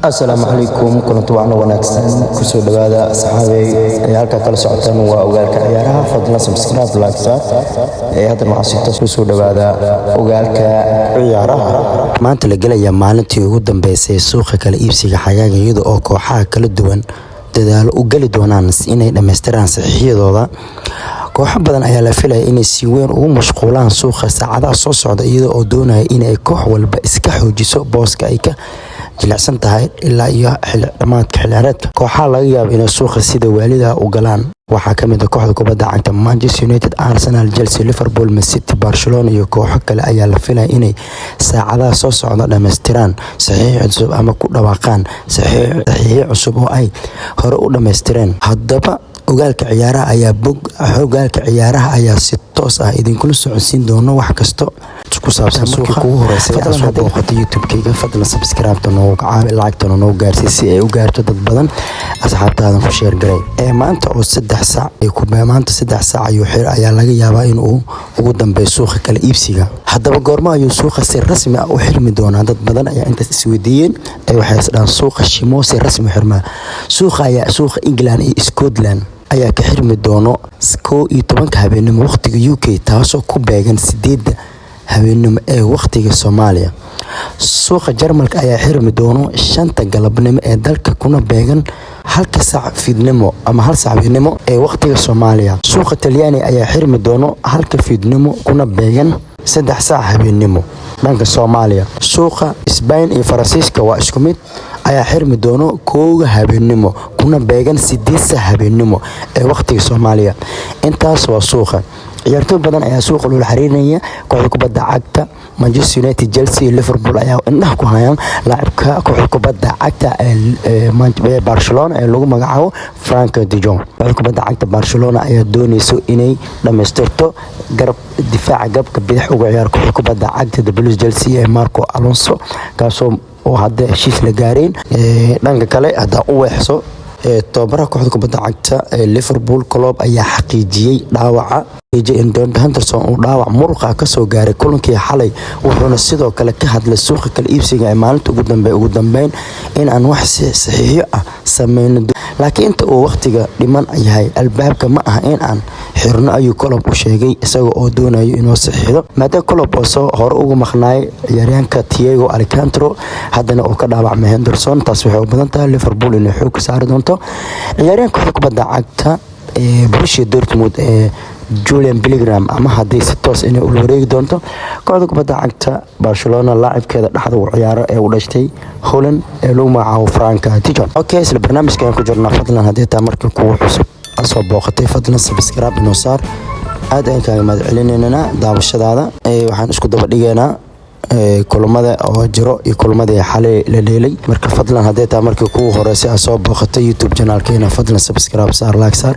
Asalaamu calaykum, kulanti wacno wanaagsan, kusoo dhawaada asxaabey. Ee halkaa kala socotaan waa Ogaalka Ciyaaraha. Fadlan subscribe, like saar. Ee haddana waxaa si toos kusoo dhawaada Ogaalka Ciyaaraha. Maanta la gelayaa maalintii ugu dambeysay suuqa kala iibsiga xagaaga, iyada oo kooxaha kala duwan dadaalo u geli doonaan inay dhammaystiraan saxiixyadooda. Kooxo badan ayaa la filaya inay si weyn ugu mashquulaan suuqa saacadaha soo socda, iyada oo doonaya inay koox walba iska xoojiso booska ay ka jilicsan tahay ilaa iyo dhammaadka xilciyaareedka. Kooxaha laga yaabo inay suuqa sida waalida u galaan waxaa ka mid ah kooxda kubadda cagta Manchester United, Arsenal, Chelsea, Liverpool, Man City, Barcelona iyo kooxo kale ayaa la filaya inay saacadaha soo socda dhammaystiraan saxiix cusub ama ku dhawaaqaan saxiixyo cusub oo ay hore u dhammaystireen. Haddaba, Ogaalka Ciyaaraha ayaa bog Ogaalka Ciyaaraha ayaa si toos ah idinkula socodsiin doono wax kasta ku saabsan suuqa. Kugu horeysay aad soo booqatay YouTube-kayga, fadlan subscribe-ta noogu caawi, lacagtana noogu gaarsii si ay u gaarto dad badan. Asxaabtaadan ku share garay. Ee maanta oo 3 saac ay ku maanta 3 saac ayuu xir ayaa laga yaabaa in uu ugu dambeeyo suuqa kala iibsiga. Haddaba, goormo ayuu suuqa si rasmi ah u xirmi doonaa? Dad badan ayaa intaas isweydiiyeen. Ee waxay isdhahaan, suuqa shimo si rasmi u xirmaa? Suuqa ayaa suuqa England iyo Scotland ayaa ka xirmi doono 11-ka habeenimo waqtiga UK, taasoo ku beegan 8-da habeenimo ee waqtiga Soomaaliya. Suuqa Jarmalka ayaa xirmi doono 5-ta galabnimo ee dalka, kuna beegan halka saac fiidnimo ama 1 saac fiidnimo ee waqtiga Soomaaliya. Suuqa Talyaani ayaa xirmi doono halka fiidnimo, kuna beegan 3 saac habeenimo dhanka Soomaaliya. Suuqa Spain iyo Faransiiska waa isku mid, ayaa xirmi doono 1-ga habeenimo, kuna beegan 8 saac habeenimo ee waqtiga Soomaaliya. Intaas waa suuqa. Ciyaartooy badan ayaa suuqa loola xiriirinaya. Kooxda kubadda cagta Manchester United, Chelsea iyo Liverpool ayaa indhaha ku hayaan laacibka kooxda kubadda cagta ee Barcelona ee lagu magacaabo Frenkie de Jong. Kooxda kubadda cagta Barcelona ayaa dooneyso inay dhamaystirto garab difaaca garabka bidix uga ciyaar kooxda kubadda cagta The Blues Chelsea ee Marco Alonso, kaasoo oo hadda heshiis la gaareen. Dhanka kale haddaa u weexso, tababaraha kooxda kubadda cagta ee Liverpool Klopp ayaa xaqiijiyey dhaawaca in Henderson uu dhaawac muruqa kasoo gaaray kulankii xalay, wuxuuna sidoo kale ka hadlay suuqa kala iibsiga ee maalinta ugu dambe. Ugu dambeyn in aan wax saxiixyo ah sameyno, laakiin inta uu waqtiga dhiman yahay albaabka ma aha in aan xirno, ayuu Klopp u sheegay, isaga oo doonayo inuu saxiixdo, maadaama Klopp oo soo hore ugu maqnaay ciyaaryahanka Thiago Alcantara, haddana uu ka dhaawacmay Henderson. Taas waxay u badan tahay Liverpool inay xoog ka saari doonto ciyaaryahanka kooxda kubadda cagta ee Borussia Dortmund ee Jude Bellingham, ama haddii si toos inay ula wareegi doonto kooxda kubadda cagta Barcelona laacibkeeda dhexda uu ciyaaro ee u dhashtay Holland ee lagu magacaabo Frenkie de Jong. Okay, isla barnaamijka ayaan ku jirnaa. Fadlan haddii taa markii kugu cusub soo booqatay, fadlan subscribe inoo saar. Aad ayaan kaaga mahad celinaynaa daawashadaada. Waxaan isku daba dhigaynaa kulamada oo jiro iyo kulamadii xalay la dheelay. Marka fadlan haddii taa markii kugu horeysay aad soo booqatay YouTube channelkeena, fadlan subscribe saar, like saar,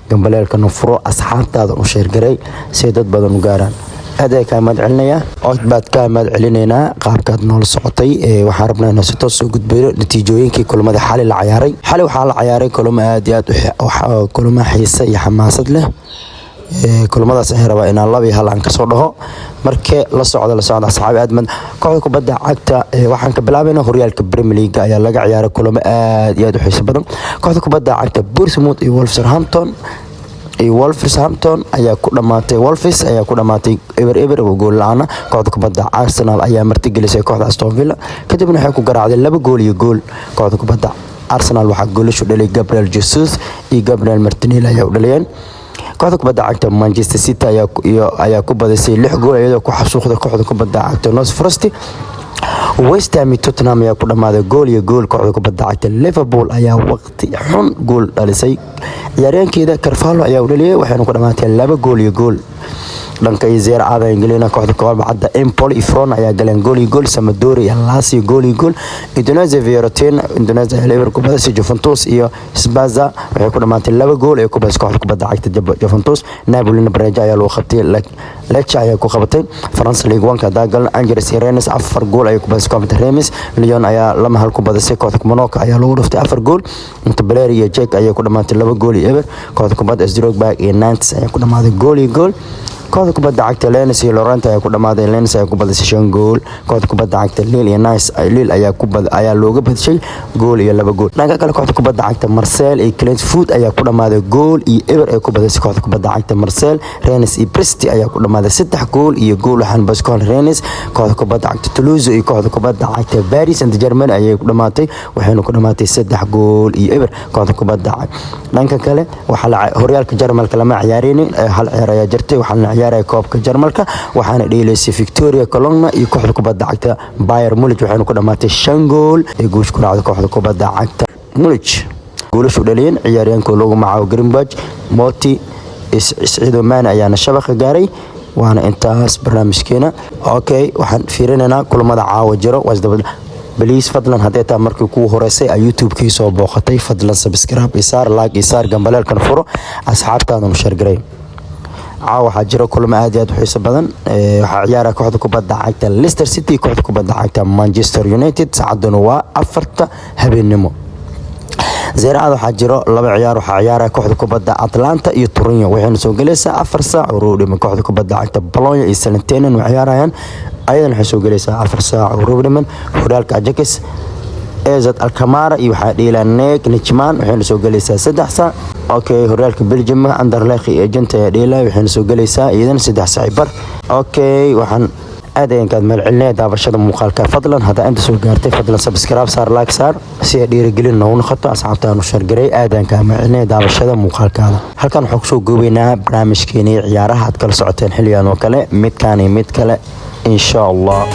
gambaleelkana furo, asxaabtaada u share garay si dad badan u gaaraan. Aad ayaan kaa mahad celinayaa, cod baad kaa mahad celinaynaa qaabkaad noola socotay. Waxaan rabnaa inaan si toos soo gudbino natiijooyinkii kulamada xalay la ciyaaray. Xalay waxaa la ciyaaray kulamo aad iyo aad kulamo xiise iyo xamaasad leh. Kulamadaas ayaan rabaa inaan 2 iyo 1 aan kasoo dhaho. Marka la socda, la socda asxaabi. Aad kooxda kubadda cagta waxaan ka bilaabaynaa horyaalka Premier League ayaa laga ciyaaray kulamo aad iyo aad u xiiso badan. Kooxda kubadda cagta Bournemouth iyo Wolverhampton ayaa ku dhamaatay, Wolves ayaa ku dhamaatay 0-0 oo gool la'aan. Kooxda kubadda Arsenal ayaa martigelisay kooxda Aston Villa, kadibna waxay ku garaacday 2 gool iyo gool. Kooxda kubadda Arsenal waxaa goolashu dhalay Gabriel Jesus iyo Gabriel Martinelli ayaa u dhaliyeen. Kooxda kubadda cagta Manchester City ayaa ku badisay lix gool, iyadoo ku xasuuqday kooxda kubadda cagta Notts Forest. West Ham iyo Tottenham ayaa ku dhamaaday 1-1. Kooxda kubadda cagta Liverpool ayaa waqti xun gool dhalisay, ciyaaryahankeeda Carvalho ayaa u dhaliyay, waxayna ku dhamaatay 2 gool iyo gool. Dhanka iyo Serie A gelina, kooxda kubadda cagta Empoli iyo Verona ayaa galeen 1-1. Sampdoria iyo Lazio 1-1. Udinese, Fiorentina, Udinese ayaa 0 ku badisay. Juventus iyo Spezia waxay ku dhamaatay 2 gool ee ku badisay kooxda kubadda cagta Juventus. Napolina bareejo ayaa lagu qabtay, Lecce ayaa ku qabatay. France Ligue 1 hadaa galan, Angers iyo Rennes 4 gool ayay ku badisay kooxda Reims. Lyon ayaa 2-1 ku badisay, kooxda Monaco ayaa lagu dhuftay 4 gool. Montpellier iyo Czech ayaa ku dhamaatay 2-0. Kooxda kubadda Strasbourg iyo Nantes ayaa ku dhamaaday 1-1. Kooxda kubadda cagta Lens iyo Lorient ayaa ku dhamaaday, Lens ayaa ku badisay 5 gool. Kooxda kubadda cagta Lille iyo Nice, Lille ayaa ku bad ayaa looga badishay gool iyo 2 gool. Dhanka kale, kooxda kubadda cagta Marseille iyo Foot ayaa ku dhamaaday 1-0 ay ku badisay kooxda kubadda cagta Marseille. Rennes iyo Brest ayaa ku dhamaaday 3 gool iyo 1, waxaana bas kooxda Rennes. Kooxda kubadda cagta Toulouse iyo kooxda kubadda cagta Paris Saint-Germain ayay ku dhamaatay, waxayna ku dhamaatay 3-0 kooxda kubadda cagta. Dhanka kale, waxaa la horyaalka Jarmalka lama ciyaareynin, hal ciyaar ayaa jirtay. Waxaana la ciyaaraya koobka Jarmalka, waxaana dheeleysay Victoria Cologne iyo kooxda kubadda cagta Bayern Munich, waxayna ku dhamaatay 5 gool ee guush ku raacday kooxda kubadda cagta Munich. Goolashu dhaliyeen ciyaaryahanka lagu magacaabo Greenberg, Moti, Sadio Mane ayaana shabaqa gaaray. Waana intaas barnaamijkeena. Okay, waxaan fiirinaynaa kulamada caawa jiro. Please, fadlan, haddee taa markii kuu horeysay ay YouTube-kii soo booqatay, fadlan subscribe isaar, like isaar, gambaleelkan furo, asxaabtaadanu share garay. Caawa waxaa jiro kulamo aad iyo aad u xiiso badan. Waxaa ciyaara kooxda kubadda cagta Leicester City, kooxda kubadda cagta Manchester United, saacaduna waa 4ta habeennimo. Serie A-da waxaa jiro laba ciyaar. Waxaa ciyaaraya kooxda kubadda Atalanta iyo Torino, waxayna soo gelaysaa 4 saac oo roodhima. Kooxda kubadda cagta Bologna iyo Salernitana way ciyaarayaan, ayadana waxay soo gelaysaa 4 saac oo roodhiman. Horyaalka Ajax, AZ Alkmaar iyo waxaa dheelaa NEC Nijmegen, waxayna soo gelaysaa 3 saac. Okay, horyaalka Belgium, Anderlecht iyo Gent ayaa dheelaya, waxayna soo gelaysaa iyadana 3 saac bar. Okay, waxaan aad ayaan kaad mahad celinaya daawashada muuqaalka. Fadlan, haddaa inta soo gaartay, fadlan subscribe saar, like saar, si ay dhiirigelin noogu noqoto, asxaabtaanu share garay. Aad ayaan kaa mahad celinaya daawashada muuqaalkaada. Halkan waxaan kusoo goobeynaa barnaamijkeenii ciyaaraha aad kala socoteen xilligan oo kale. Midkaan iyo mid kale, insha Allah.